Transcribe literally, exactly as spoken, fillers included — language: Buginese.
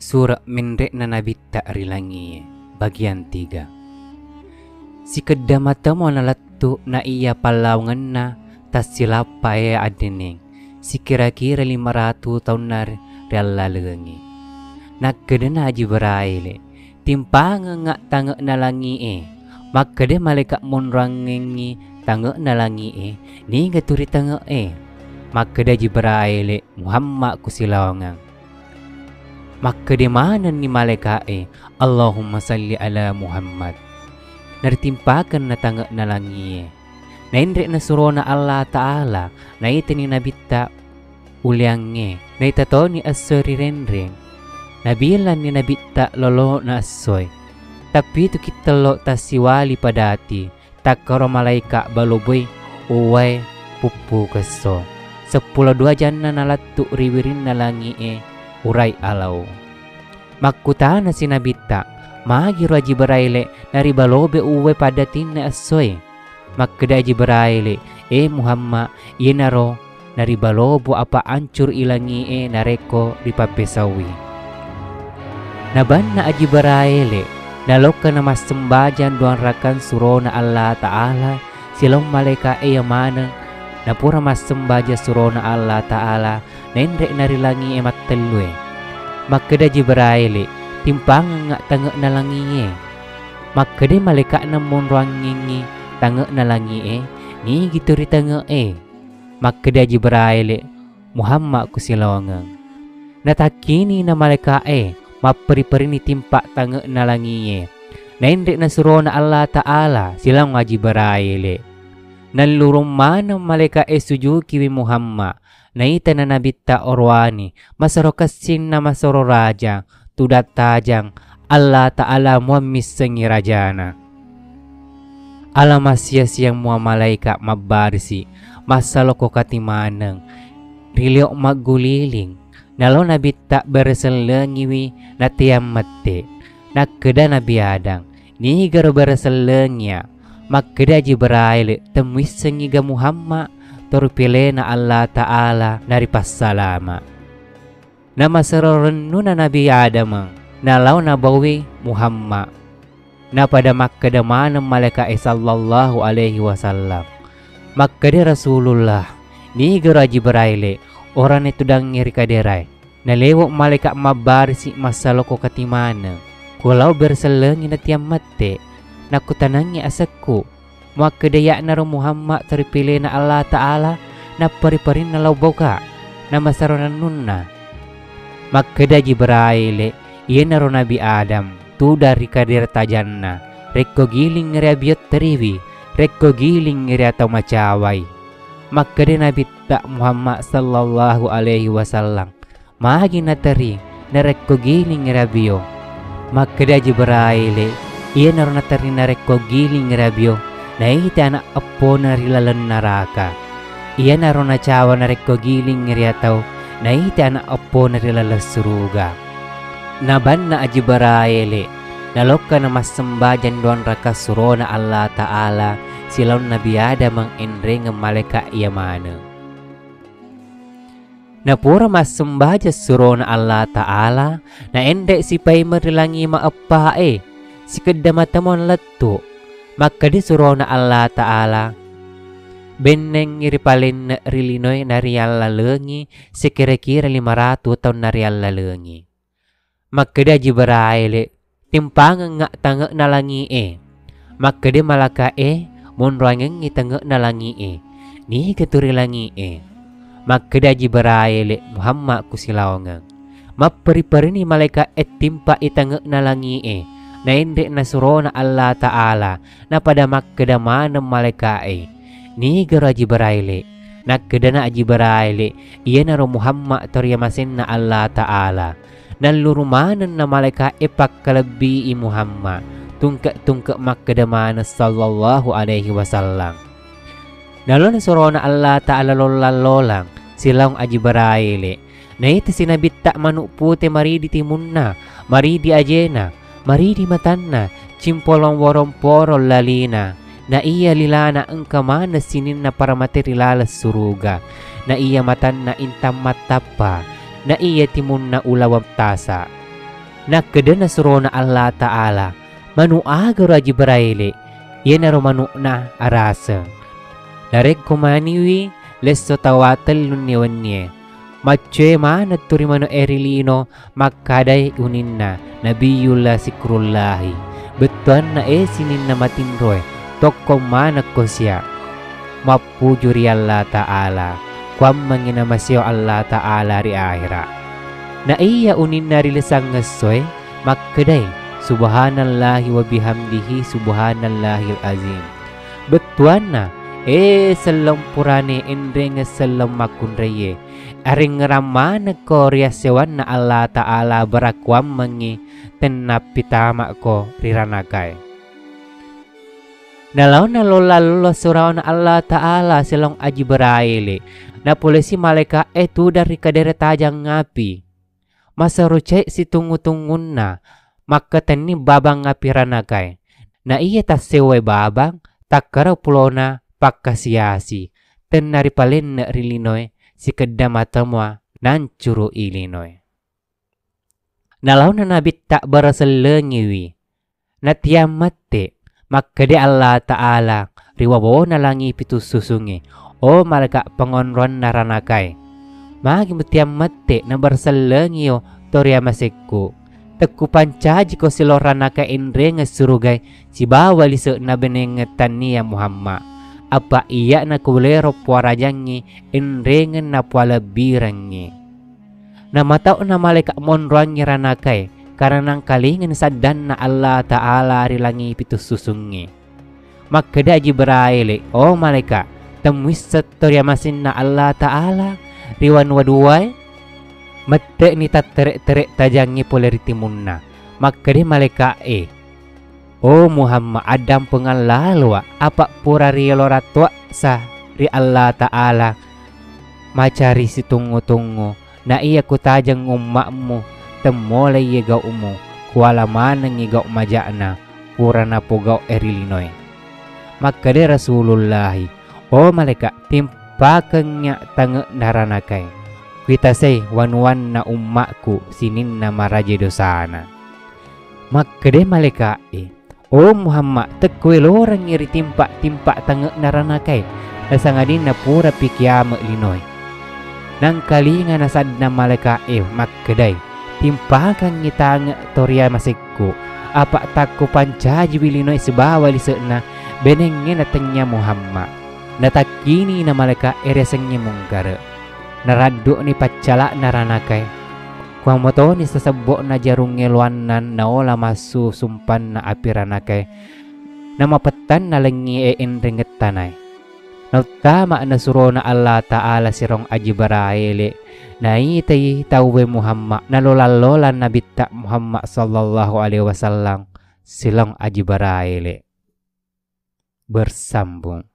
Sura' menre'na Nabitta ri langie, bagian tiga. Sikedda matamo nalettu' na iya pallawangenna tassilappae addeneng, sikira-kira lima ratu taunna ri allalengi. Nakkedana Jibraele, "Timpangengnga' tange'na langi'e." Makkeda malaeka' monroangengngi tange'na langi'e, "Niga tu ri tange'e?" Makkeda Jibraele, "Muhammad kusilaongeng." Makkeda manenni malaeka'e, "Allahumma salli ala Muhammad." Naritimpakenna tange'na langi'e. Naenre'na surona Allah Ta'ala, naitani Nabitta uleangnge, naita toni esso rirenreng. Nabilanni Nabitta lolo'na essoe. Tappitu kittello tassiwali padati, takkaro malaeka' baloboi uwae puppu kesso. Seppulo dua janna nalattu' ri wirinna langi'e urai alau. Makkutanasi Nabitta, "Magiro Jibraele naribalobe uwae padatinna essoe?" Makkeda Jibraele, "E Muhammad, iyanaro naribalobo apa ancuru' i langi'e narekko ripappesauwi." Nabanna Jibraele, nalokka namassembajang duang rakang surona Allah Ta'ala, silaong malaeka'e iya maneng, napura massembajang surona Allah Ta'ala, naenre'na ri langi'e mattellue. Makkeda Jibraele, "Timpangengnga' tange'na langi'e." Makkeda malaeka'na monroangengngi tange'na langi'e, "Nigi tu ri tange'e?" Makkeda Jibraele, "Muhammad kusilaongeng." Natakkinina malaeka'e, mapperi-perini timpa' tange'na langi'e. Naenre'na surona Allah Ta'ala, silaong Jibraele. Nallurung maneng malaeka'e sujukiwi Muhammad. Naitana Nabitta oroane, masero kessing na masero raja, tudang tajang, Allah Ta'ala mua missengngi rajana. Ala massia-sia mua malaeka' mabbarisi, massaloko kati maneng, rilio magguliling, nalo Nabitta beresellengiwi nateang mette. Nakkeda Nabi Adam, "Nigaro beresellengia?" Makkeda Jibrail, "Temmuissengngiga Muhammad, toripilena Allah Ta'ala naripassalama." Namasero rennuna Nabi Adam, nalao nabaui Muhammad. Napada makkeda maneng malaeka'e sallallahu alaihi wasallam, makkeda Rasulullah, "Nigaro Jibrail, orane tudangnge ri kaderae?" Nalewo malaeka' mabbarisi massaloko kati maneng. Kulao beresellengi natiang mette, nakkutanangngi asekku. Makkeda, "Ya'naro Muhammad toripilena Allah Ta'ala, nappari-parinna lao boga, namasero rennunna." Makkeda Jibrail, "Iyanaro Nabi Adam, tudang ri kadera tajanna, rekko giling ri abio teriwi, rekko giling ri atau macawai." Makkeda Nabitta Muhammad sallallahu alaihi wasallam, "Magi nateri narekko giling ri abio?" Makkeda Jibrail, "Iyanaro nateri narekko giling ri abio, naita ana' eppona ri laleng naraka. Iyanaro nacawa narekko giling ri atau, naita ana' eppona ri laleng suruga." Nabanna Jibrail, nalokka namassembajang duang raka surona Allah Ta'ala, silaong Nabi Adam enrengeng malaeka' iya maneng. Napura massembajang surona Allah Ta'ala, naenre sipaimeng ri langi maeppa'e, sikedda matamo lettu. Makkeda surona Allah Ta'ala, "Bennengngi ri palenne' ri linoe nariallalengi, sekira-kira lima ratu taung nariallalengi." Makkeda Jibrail, "Timpangengnga' tange'na langi'e." Makkeda malaeka'e, "Monroangengngi tange'na langi'e. Niga tu ri langi'e?" Makkeda Jibrail, "Muhammad kusilaongeng." Mapperi-perini malaeka'e timpa'i tange'na langi'e. Naenre nasurona Allah Ta'ala, napada makkeda maneng malaeka'e, "Nigaro Jibrail?" Nakkedana Jibrail, "Iyanaro Muhammad toriamasenna Allah Ta'ala." Nalluru manenna malaeka'e pakkalebbii Muhammad, tungke-tungke makkeda maneng sallallahu alaihi wasallam. Nalona surona Allah Ta'ala lollang-lollang, silaong Jibrail. Naita sinabitta manu' pute maridi timunna, maridi ajena, maridi matanna, cimpolong woromporong lalina. Na iya lilana engka maneng sininna paramate ri laleng suruga. Na iya matanna intang mattappa. Na iya timunna ulaweng tasa. Nakkeda nasurona Allah Ta'ala, "Manu' agaro, Jibrail?" "Iyanaro manu'na araseng." Narekko maniwi lesso tawa tellunni wennie, maccoe maneng tu ri manu' e ri lino, makkadai uninna Nabiyullah Zikrullahi, "Bettuanna, e sininna matinroe, tokkong manekko sia' mappuju ri Allah Ta'ala, kuammengngi namaseo Allah Ta'ala ri ahera'." Na iya uninna ri lisangngessoe makkedai, "Subhanallahi wa bihamdihi, subhanallahil azim." Bettuanna, e selleng purane enrengeng selleng makkunraie, arengngerang manekko ri assewanna Allah Ta'ala barakkuammengngi tennappitama'ko ri ranakae. Nalaona lolla-lolla suraona Allah Ta'ala silong Ajibraele, napolesi malaeka'e tudang ri kadere tajang api. Masero cai situngngu-tungngunna, makkatenni babang api ranakae. Na iya tassewai babang, takkaro pulona pakkasi-asi, tenna ripalenne ri linoe, sikedda mata mua nancuru'i linoe. Nalaona Nabitta barasellengiwi, natiang mette, makkeda Allah Ta'ala ri wawona langi pitu susungnge, "O malaeka' pangonroanna ranakae, magi mutiang mette nabarsellengio to ri amasekku? Tekkupancajiko silong ranakae enrengeng surugae sibawa lise'na benengngeng tannia Muhammad. Apa iya'na kulero puarajangngi enrengeng napualebbirengngi." Namatau'na malaeka' monroangngi ranakae, karena nangkalingani saddanna Allah Ta'ala ri langi pitu susungnge. Makkeda Jibraele, "O malaeka', temmuisseng to ri amasinna Allah Ta'ala ri wanua duae?" Mette'ni tattere'-tere' tajangnge pole ri timunna. Makkeda malaeka'e, "O Muhammad, addampengeng laloa', apa' pura rielo rattoa'sa ri Allah Ta'ala macari situngngu-tungngu, na iya kutajeng umma'mu, temmolai gau'mu, kuala manengngi gau' maja'na pura napogau'e ri linoe." Makkeda Rasulullahi, "O malaeka', timpakengnga tange'na ranakae. Kuitasai wanuanna umma'ku sininna maraje dosana." Makkeda malaeka'e, "O Muhammad, tekkuelorengngi ri timpa-timpa tange'na ranakae, nasangadinna purapi kiame' linoe." Nangkalinga nasadda malaeka'e makkedai, "Timpakengngi tange' to ri amasekku, apa' takkupancajiwi linoe sibawa lise'na benengnge natennia Muhammad." Natakkini na malaeka'e riasengnge Mungkare. Naraddu'ni paccala'na ranakae. Kuamotoni sasebbo'na jarungnge loannan naola massu sumpanna api ranakae. Namapettanna lengngi e enrengeng tanae. Nauttama nasurona Allah Ta'ala silong Ajibraele, naitai tauwe Muhammad, nalolang-lolang Nabitta Muhammad sallallahu alaihi wasallam silong Ajibraele. Bersambung.